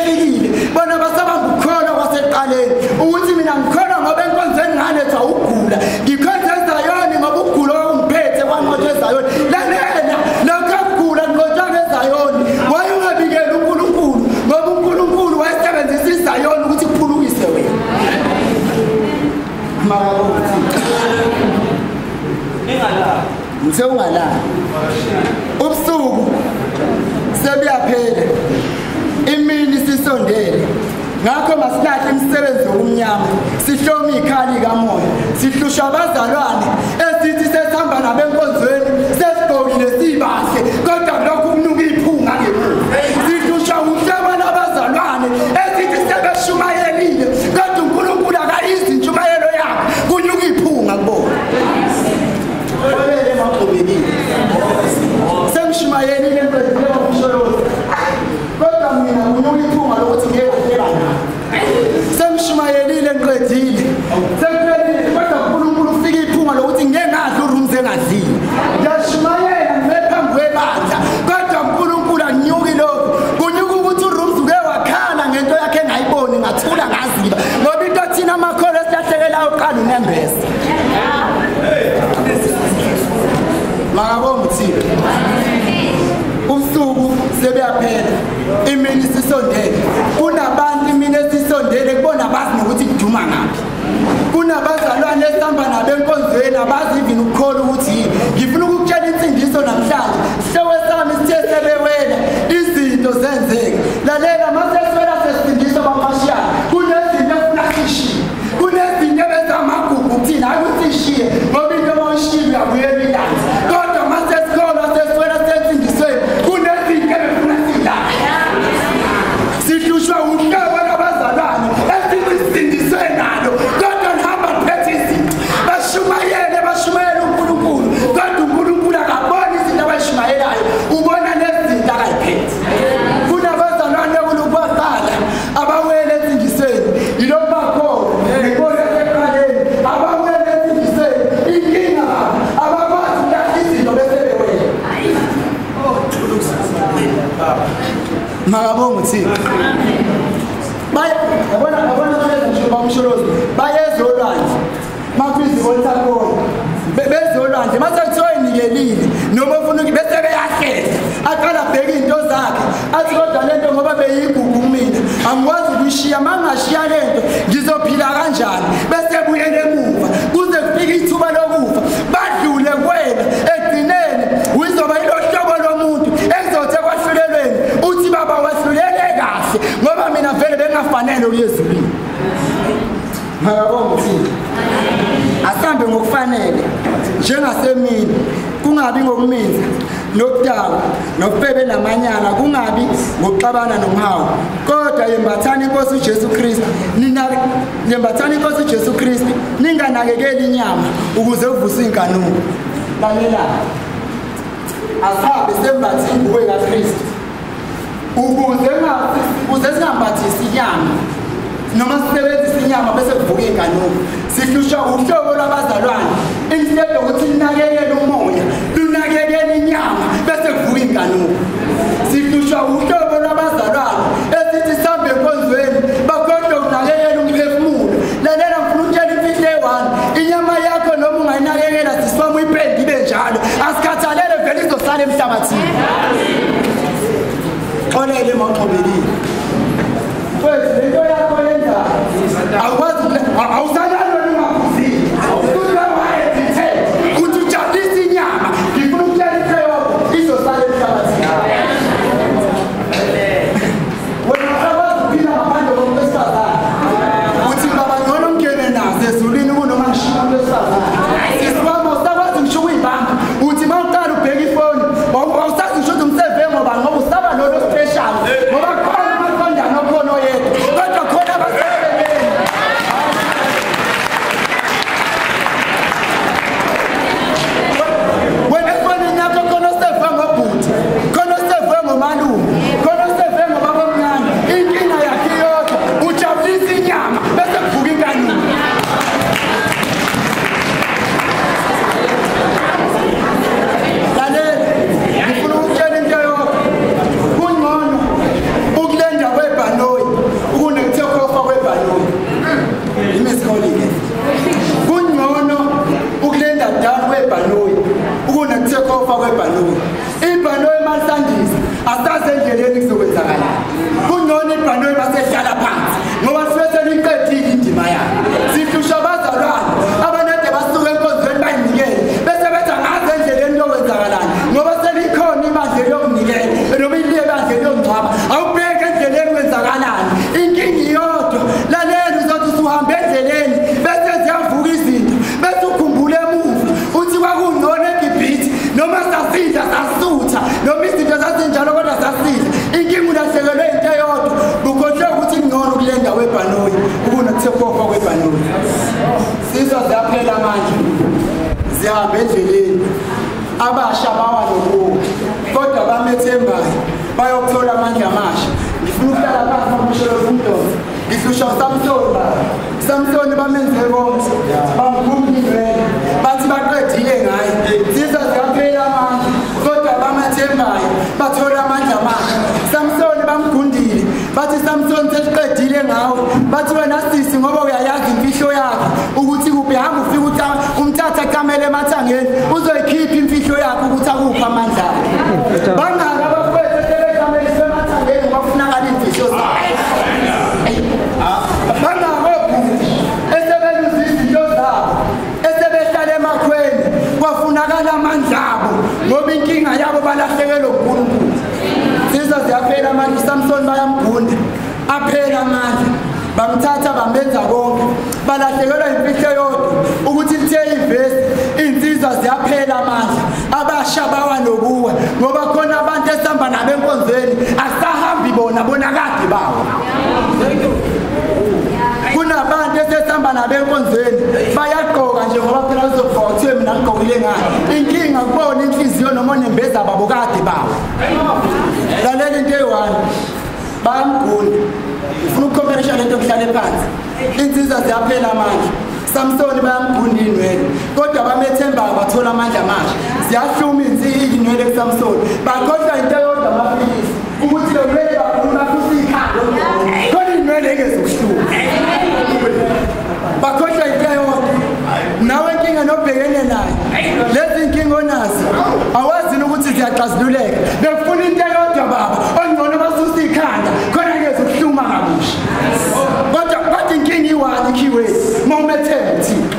efikile bona basabamba ukukholwa kwasekuqaleni ukuthi mina ngikholwa ngoba enkonzweni ngalethwa ukugula, ngikhonze eZayoni ngoba ukugula kwakungiphethe kwanqotshwa eZayoni. Lalela, lokho ukugula kunqotshwa eZayoni, wayungabikeli uNkulunkulu ngoba uNkulunkulu wayesebenzisa iZayoni ukuthi kuphulukise wena. Ngithe ungalali. Ubusuku sebuyaphela, imini sisondele. Ngakho masilahle imisebenzi yokumnyama, sihlome ikhali kamoya, sihlushwa abazalwane esithi sesihamba nabo enkonzweni sesigqokile sibahle, kodwa lokhu kunuka iphunga ngemuva. Sihlushwa uhlobo lwabazalwane esithi sebeshumayelile, kodwa uNkulunkulu akayizi intshumayelo yakhe, kunuka iphunga kubona. Sengishumayelile kodwa mina kunuka iphunga lokuthi ngeke ngahleka nawe. Sengishumayelile ngiqedile, sengiphelile, kodwa uNkulunkulu ufika iphunga lokuthi ngeke ngadla urooms engadlile. Ngiyashumayela ngime phambi kwebandla, kodwa uNkulunkulu akunyuki lokho, kunyuka ukuthi urooms uke wakhala ngento yakhe engayiboni, ngathula ngaziba, ngoba into thina amakholwa esilahlekelayo uqala unembeza. Makabonga uThixo. Ubusuku sebuyaphela, imini sisondele. Kunabantu imini esisondele kubona bazi nokuthi kuduma ngaphi. Kunabazalwane esihamba nabo enkonzweni abazi even ukukholwa ukuthi yini. Ngifuna ukukutshela insindiso namhlanje. Sihloko sami sithe sebewela, izinto zenzeka. Lalela, maseswela sesindiswa bamashiyana. Kunezinto efuna sishiye. Kunezinto ebezamagugu kuthina, hayi ukuthi sishiye ngoba into mawushiye uyabuyela ilanzi. Kodwa masesikholwa seswela sesindisweni, kunezinto ebefuna silahle. Sihlushwa uhlobo lwabazalwane esisindiswe nalo, kodwa lihamba liphethe izinto. Bashumayele, bashumayele uNkulunkulu, kodwa uNkulunkulu akaboni izinto abayishumayelayo, ubona lezi zinto akayiphethe. Kunabazalwane kulokhu abawele ensindisweni, yilokhu bakhona ngibona ekuqaleni, abawele ensindisweni. Inkinga abakwazi ukulahla izinto bese bewele. Makabonga uThixo. Yabona bayeza nje bamsholozi, bayeza olwandle, makuthi izibona beze olwandle, mase kuthiwa inikelile noma ufuna bese beyahlehla, aqala abheke izinto zakhe athi kodwa lento ngoba beyigugu kumina angikwazi ukuyishiya, mangashiya lento ngizophila kanjani? Bese buyele emuva kuze kufike ithuba lokufa, badlule kuwena. Ekugcineni uzoba yilohlobo lomuntu ekuzothe kwahlulelweni uthi baba wahlulele kahle ngoba mina vele bengafanele ukuya ezulwini. Makabonga uThixo. Asambe ngokufanele njengasemini, kungabi ngokuminza nokudakwa nokufebe namanyala, kungabi ngokuxabana nomhawu, kodwa yembathani inkosi uJesu Kristu, yembathani inkosi uJesu Kristu, ninganakekeli inyama ukuze uvuse inkanuko. Lalela, asabe sembathe ingubo kaKristu ukuze singambathisi inyama noma sisebenzise inyama bese kuvuka inkanuko. Sihlushwa uhlobo lwabazalwane instead yokuthi linakekele umoya, lunakekele inyama bese kuvuka inkanuko. Sihlushwa uhlobo lwabazalwane esithi sihambe enkonzweni bakhohlwe ukunakekela umphefumulo. Lalela, ngifuna ukutshela imfihlo eyi-one, inyama yakho noma ungayinakekela siswami uyiphende ibe njalo, asikhathalele vele izosala emhlabathini. Xolele mawuxhobekile. Kwezi lento yakho yenzayo awukwazi, awusalali wena ungaphuzile, futhi wayezithe uthi ujabulisa inyama. Ngifuna ukutshela into eyodwa, izosala emhlabathini. Wena usakwazi ukuphila ngaphandle komuntu wesifazane, uthi baba ngcono ngingene nazo ezulwini kunoma ngishiye umuntu wesifazane. Sisiwami awusakwazi ngisho ukuyibamba, uthi uma uqala ubheka ifoni awusazi ngisho ukuthi umseve ngoba usaba lolo special ngoba Ngihlushwa uSamsoni baba. Samsoni bamenze konke, bamkhumile, bathi baqedile ngaye. Insizwa ziyaphela amandla, kodwa bamathembayo bathola amandla amasha. Samsoni bamgundile, bathi Samsoni sesiqedile ngawe. Bathi wena sisi ngoba uyayazi imfihlo yakho ukuthi kuphi, hamba ufike uthi umthatha kamele emathangeni uzoyikhipha imfihlo yakho ukuthi akuphi amandla akhe. Bangaka abafowethu sebekamele emathangeni ngoba kufunakala imfihlo zakhe. Bangakobhuti esebeluza izinto zabo esebehlala emakhweni kwafunakala amandla abo ngoba inkinga yabo balahlekelwe uNkulunkulu. Insizwa ziyaphela amandla, uSamsoni bayamgunda aphela amandla, bamthatha bamenza konke, balahlekelwa imfihlo yodwa ukuthi lithe ivesi insizwa ziyaphela amandla, abasha bawa nokuwa ngoba khona abantu esihamba nabo enkonzweni asahambi bona bona kade bawa. Kunabantu esesihamba nabo enkonzweni bayagqoka nje ngoba phela uzogqoka kuthiwe mina ngigqokile ngani. Inkinga kubona inhliziyo noma onembeza babo kade bawa. Lalela into eyi-one, bayamgunda. Ufuna ukukhomberesha lento kuhlale phansi. Insizwa ziyaphela amandla. Samsoni bayamgunda inwele, kodwa bamethembayo bathola amandla amasha. Ziyahluma inwele kuSamsoni. Bakhohlwa into eyodwa amaphilisi ukuthi lo nwele bakhuluma kusikhanda khona inwele engezukuhluma. Bakhohlwa into eyodwa. Nawe inkinga nobhekene nayo, lezi inkinga onazo awazi ukuthi ziyaxazululeka. Bekufuna into eyodwa baba, ongcono basusa ikhanda khona ngezokuhluma kabusha. Kodwa inkinga iwani ikhiwe uma umethemba uThixo.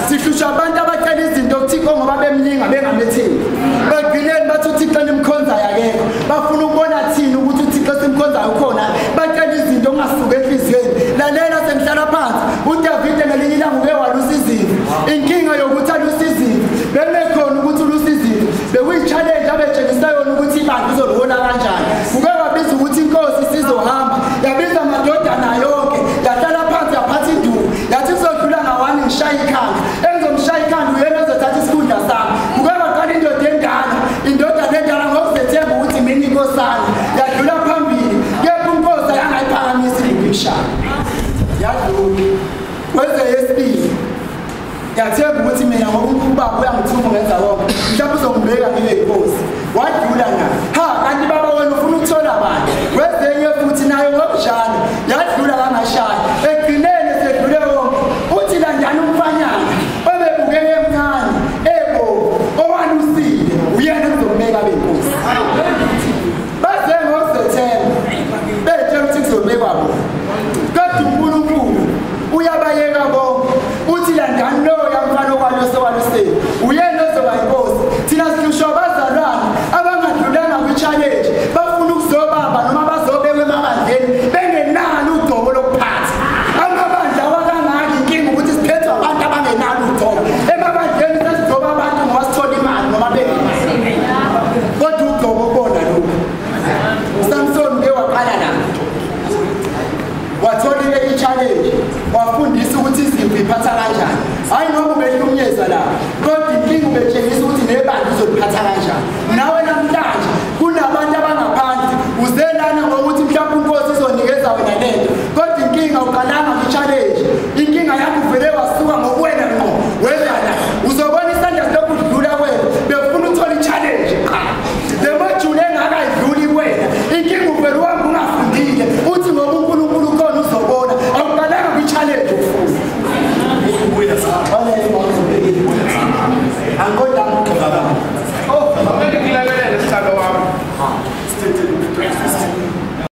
Sihlushwa abantu abacela izinto kuThixo ngoba bemninga bengamethembi. Bagcineni bathi uThixo nimkhonzayo akekho. Bafuna ukubona thina ukuthi uThixo simkhonzayo ukhona. Bacela izinto ongasuka enhliziyweni. Lalela sengihlala phansi. uDavide ngelinye ilanga uke walusa izimvu. Inkinga yokuthi alusa izimvu bemekhona ukuthi ulusa izimvu bekuyi-challenge abetshengisa yona ukuthi ibandla uzolihola kanjani. Kuke wabiza ukuthi inkosi sizohamba, yabiza amadodana yonke, yahlala phansi yaphatha induku, yathi kuzodlula ngawani ngishaye ikhanda, engizomshaya ikhanda uyena ozothatha isikhundla sami. Kuke waqala indoda endala, indodana endala ngokuzethemba ukuthi mina inkosana, yadlula phambili, kepha inkosi ayangayiphakamisi induku imshaya. Yadlula kweze yesibili. Ngiyathemba ukuthi mina ngoba ubaba uyangithuma ngenza konke, mhlawumbe uzongibeka ngibe inkosi. Wadlula naye. Ha, kanti baba wena ufuna ukuthola bani? Wezenye futhi nayo ngokunjalo, yadlula kangashaya. Ekugcineni sedlule wonke. Uthi lanjani umfanyana obebukeke emncane, ebovu, owalusile, uyena ozombeka abe inkosi. Baze ngokuzethemba betshela ukuthi kuzobekwa bona. Kodwa uNkulunkulu uyabayeka bonke. Uthi landani loya mfana okwalusile, uyena ozoba inkosi. Thina sihlushwa abazalwane abangadlulanga kwi-challenge, bafuna ukuzobamba noma bazobekwa emabandleni bengenalo ugcobo lokuphatha. Amabandla awakangaki inkinga ukuthi siphethwe abantu abangenalo ugcobo. Emabandleni sesigcoba abantu ngoba sithola imali noma bengenayo, kodwa ugcobo kubona lokhu. uSamsoni uke waqala nabo, wathola i-challenge, wafundisa ukuthi izimvu iphatha kanjani. Hayi noma ubehlukunyezwa lapho, kodwa inkinga ubetshengisa ukuthi nebandla uzoliphatha kanjani. Nawe namhlanje kunabantu abangaphansi uzelana ngokuthi mhlawumbe inkosi izonikeza wena lento, kodwa inkinga uqalanga kwi-challenge. Inkinga yakho uvele wasuka ngokuwena ngqo weza la, uzobona isandla silokhu kudlula wena, befuna uthola i-challenge qha. Le module engakayidluli kuwena, inkinga uvele uhamba ungafundile, uthi ngoba uNkulunkulu ukhona uzobona. Awuqalanga kwi-challenge ufuna.